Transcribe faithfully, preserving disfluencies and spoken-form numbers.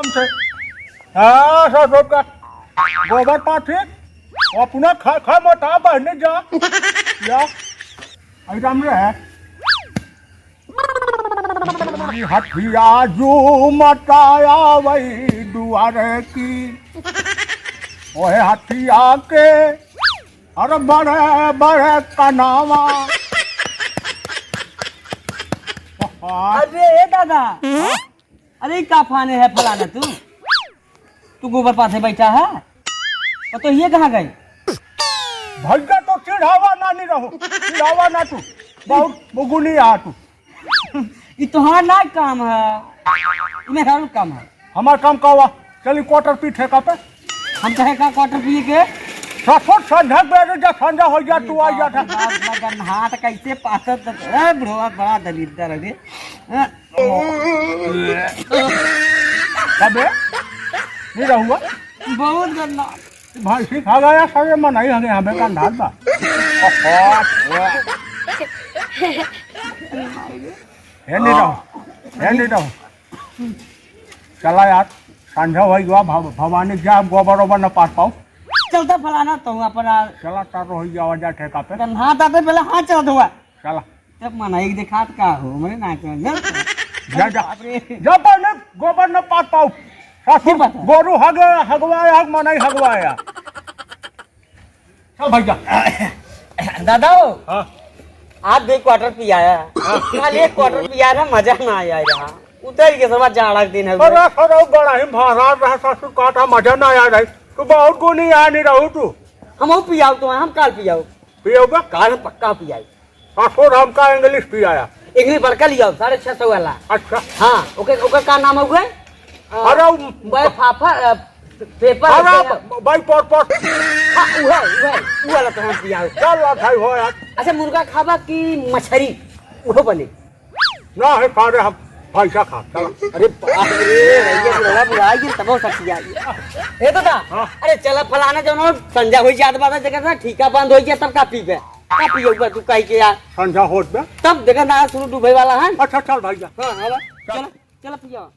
हाँ, ससुर का गोबर पाथी, अपना खा, खा मोटा बहने जा। या, आई राम रे है। हथिया जो मताया वही दुआरे की, ओहे हथिया के अरे बड़े बड़े कनावा। अरे ए दादा, अरे ई का फाने है फलाना तू? तू गोबर पाथे बैठा है? और तो ये कहाँ गए? भैया तो चिढ़ावा ना नहीं रहो, चिढ़ावा ना तू, बहुत बुगुनी आ तू। ई तोहार ना काम है, ई मेहरारू काम है। हमार काम का हुआ? चली क्वार्टर पी ठेका पे। हम कहे का क्वार्टर पिए के? ससुर संझा बेरे जा, संझा हो जा, तू आ जा था। बाप, बाप, बाप, हाथ कैसे पाथत, ए बुढ़वा बड़ा दलिद्दर है रे। हैं? कबे? नहीं रहूँगा। बहुत गंदा। भाई ठीक आ गया, सब ये मनाई हगे हमें का अंधार बा। हे नहीं रहूँ, हे नहीं रहूँ। चला यार, संझा हो गया, भव-, भवानी जा, अब गोबर ओबर न पाथ पाओ। चलता फलाना तो अपना चला तार हो जावा जा ठेका पे। तो हाथ आते पहले हाथ चलत हुआ। चला। तब मना एक देखात का हो, मने ना कर, जा। जा, जा। बाप रे। जा पहले गोबर न पाथ पाओ। ससुर ठीक बात है। गोरू हग, हगवाया, हग मनाई हगवाया। चल भैया। दादा हो, हाँ। आप भी क्वार्टर पियाया। हाँ। कल एक क्वार्टर पिया रहा, मजा ना आया रहा। उतर के सब जाड़ा के दिन है। अरे, अरे, बड़ा ही महाराज रहा, ससुर का था, मजा ना आया रहा। तू बहुत गुनी आ नहीं रहू तू। हम वो पियाओ तो, हम काल पियाओ। पियाओ बा? काल हम पक्का पियाई। ससुर हमका इंग्लिश पियाया। इंग्लिश बड़का लियाओ, साढ़े छह सौ वाला। अच्छा। हाँ, ओके, ओके का नाम है? अरे, उ- भाई फाफा, अ, पेपर अरे, वाला। ब-, भाई पर, पर। हाँ, उहे, उहे, उ वाला तो हम पियाओ। क्या बात है हो यार? अच्छा, मुर्गा खाबा कि मछरी? उहो बने। ना है, खा रहे हम, भैंसा खा, चला। अरे बाप रे, भैया, बुढ़वा बुढ़ा गया, तब वो सब पिया गया। ए दादा, हाँ। अरे चला फलाना जौन हो, संझा होई जात बा, देखा था, ठीका बंद होई गया, तब का पीबे? का पियबे तू कह के यार? संझा होत बे। तब देखा ना, शुरू डूबे वाला है। अच्छा, चल भैया। हाँ, हाँ, बा। चल। चला, चला पिया।